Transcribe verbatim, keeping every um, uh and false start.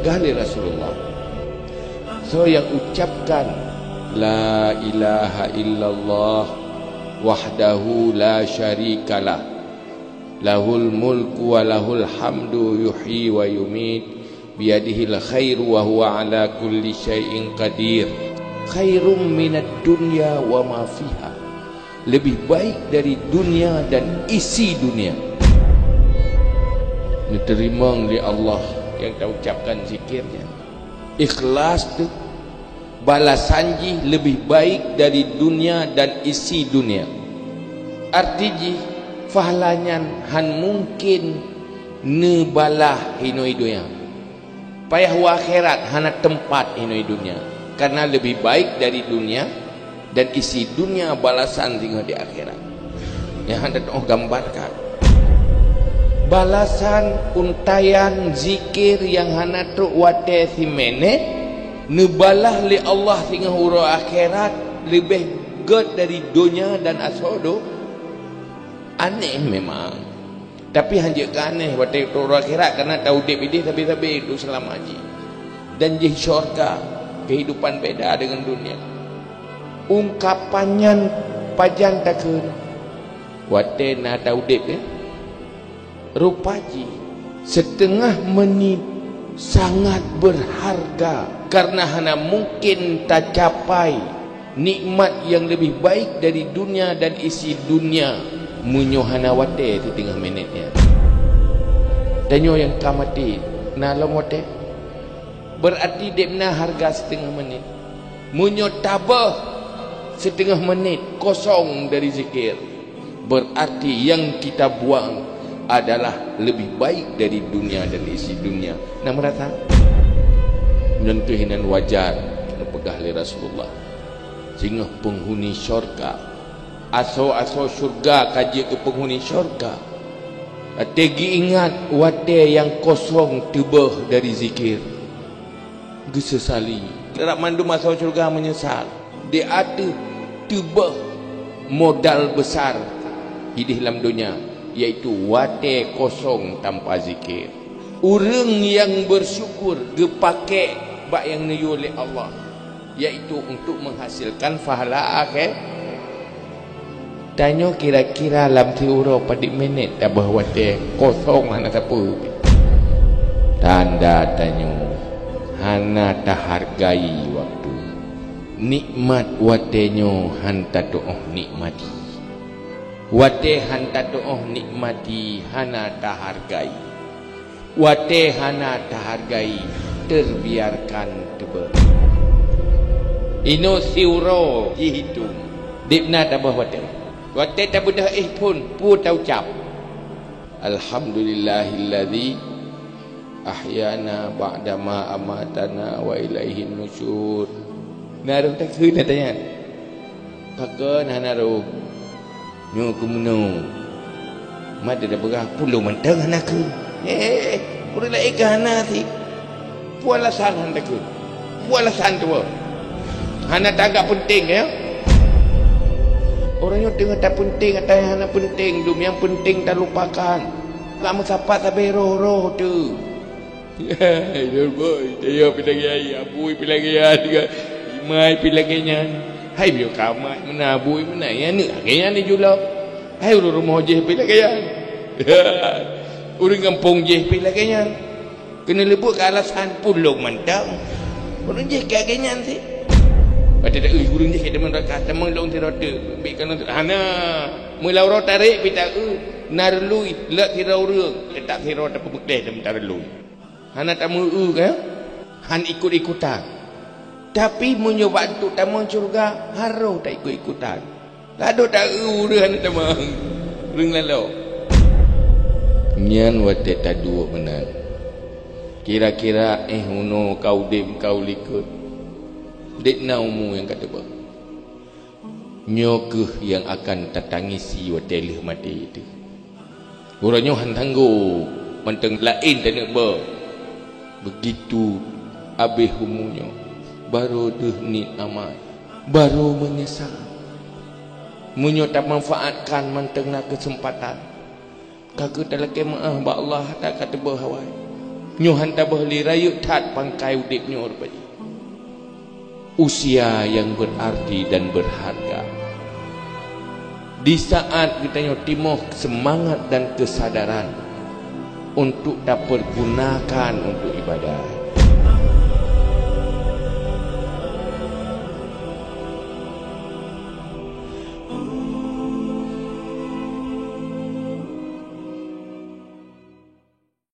Peugah lé Rasulullah, soe nyang ucapkan, "La ilaha illallah wahdahu la syarikalah, lahul mulku wa lahul hamdu yuhyi wa yumit, biyadihil khairu wa huwa ala kulli syai'in qadir, khairum minad dunya wa ma fiha," lebih baik dari dunia dan isi dunia. Neuteurimong lé Allah nyang taucapkan zikir nyan. Ikhlas teuh, balasan jih leubeh baik dari dunia dan isi dunia. Arti jih, pahala nyan han mungken neubalah inoi dunia. Payah u akhirat hana teumpat inoi dunia, karena leubeh baik dari dunia dan isi dunia balasan singoh di akhirat. Nyang hana teuoh gambarkan. Balasan untaian zikir nyang hana trok watée siminét, neubalah lé Allah singoh uroe akhirat leubeh gét dari donya dan asoe do-, aneh memang. Tapi hanjeuet keu aneh watée trok uroe akhirat, karena taudeb ideh sabe-sabe untuk seulama jih. Dan jih syurga, kehidupan beda dengan dunia. Ungkapan nyan pajan takheun? Watée na taudeb, ya? Rupa jih, siteungoh meunit sangat beurharga, karena hana mungken tacapai nikmat nyang leubeh baik dari dunia dan isi dunia meunyoe hana watée siteungoh minét nyan. Tanyoe nyang ka maté, na lom watée? Beurarti deb na hareuga siteungoh meunit. Meunyoe taböh siteungoh meunit kosong dari zikir, beurarti nyang kita buang adalah leubeh baik dari dunia dan isi dunia. Na meurasa? Nyan keuh inan wajar neupeugah lé Rasulullah, singoh peunghuni syurga. Asoe-asoe syurga ka jeuet keu peunghuni syurga. Watée geuingat watée nyang kosong teuböh dari zikir, geuseusali. Rab mandum asoe syurga meunyeusal di ateueh teuböh modal beusar ideh lam donya, yaitu watée kosong tanpa zikir. Ureuëng nyang beusyukur geupakék bak nyang neuyue lé Allah, yaitu untuk menghasilkan pahala akhé-. Tanyoe kira-kira lam siuroe padub minét taböh watée kosong hana sapeue. Tanda tanyoe hana tahargai waktu. Nikmat watée nyoe han tatuoh nikmati. Watée han tatuoh nikmati hana tahargai. Watée hana tahargai, terbiarkan teuböh. Inoe siuroe jihitong, deb na taböh watée. Watée tabeudôh éh phon, peue taucap? "Alhamdulillahilladzi ahyana ba'dama amatana wa ilaihin nusyur." Na roh takheun ata nyan? Pakon hana roh? Nyoe keumeunyoe. Mat teupeugah, "Pulo mantong hana kheun." Eh, ureuëng laén ka hana sit. Peue alasan hana takheun? Peue alasan tuwoe? Hana tagak peunteng, ya? Ureuëng nyoe teungoh tapeunteng, ata nyang hana peunteng, dum nyang peunteng talupakan. Ka meusapat sabe roh-roh teuh. Hai, Lôn Boi, teuyo pih lagée nyan, Abui pih lagée nyan, Imai pih lagée nyan. Hai, meunyoe ka mat meunan, Abui meunan, ya, aneuk lagée nyan neujulok. Hai, ureuëng rumoh jih pih lagée nyan. Ureuëng gampông jih pih lagée nyan. Keuneuk leubuet keu alasan pulo mantong. Ureuëng jih ka lagée nyan sit. Watée ta-eu ureuëng jih ka teuma raka, teuma lôn sidroe teuk, bit keunoe teuk. Hana, meulawa tarek pih ta-eu, na reului, leuet sidroe ureuëng, teutap sidroe tapeumeukléh teuma ta reului. Hana tameu-eu ka, han ikot-ikotan. Tapi meunyoe bak duek tamong syeuruga, harôh taikot-ikotan. Ladôm ta-eu ureuëng hana tamong, ureuëng lalok. Nyan watée taduek meunan. Kira-kira éh unoe ka udeb ka u likot, deb na umu nyang ka teuböh. Nyoe kheueh nyang akan tatangisi watée lheueh maté teuh. Uroe nyoe han sanggob mantong laén taneuk beu. Beugitu abéh umu nyoe, barô deuh niet amat, barô meunyeusal. Meunyoe tamanfaatkan mantong na keuseumpatan, ka kheueh talakée meuáh bak Allah ata ka teuböh awai. Nyoe han taböh lé, rayeuk that pangkai udép nyoe rupajih. Usia yang berarti dan berharga. Di saat geutanyoe timoh seumangat dan keusadaran untuk tapeurgunakan untuk ibadat,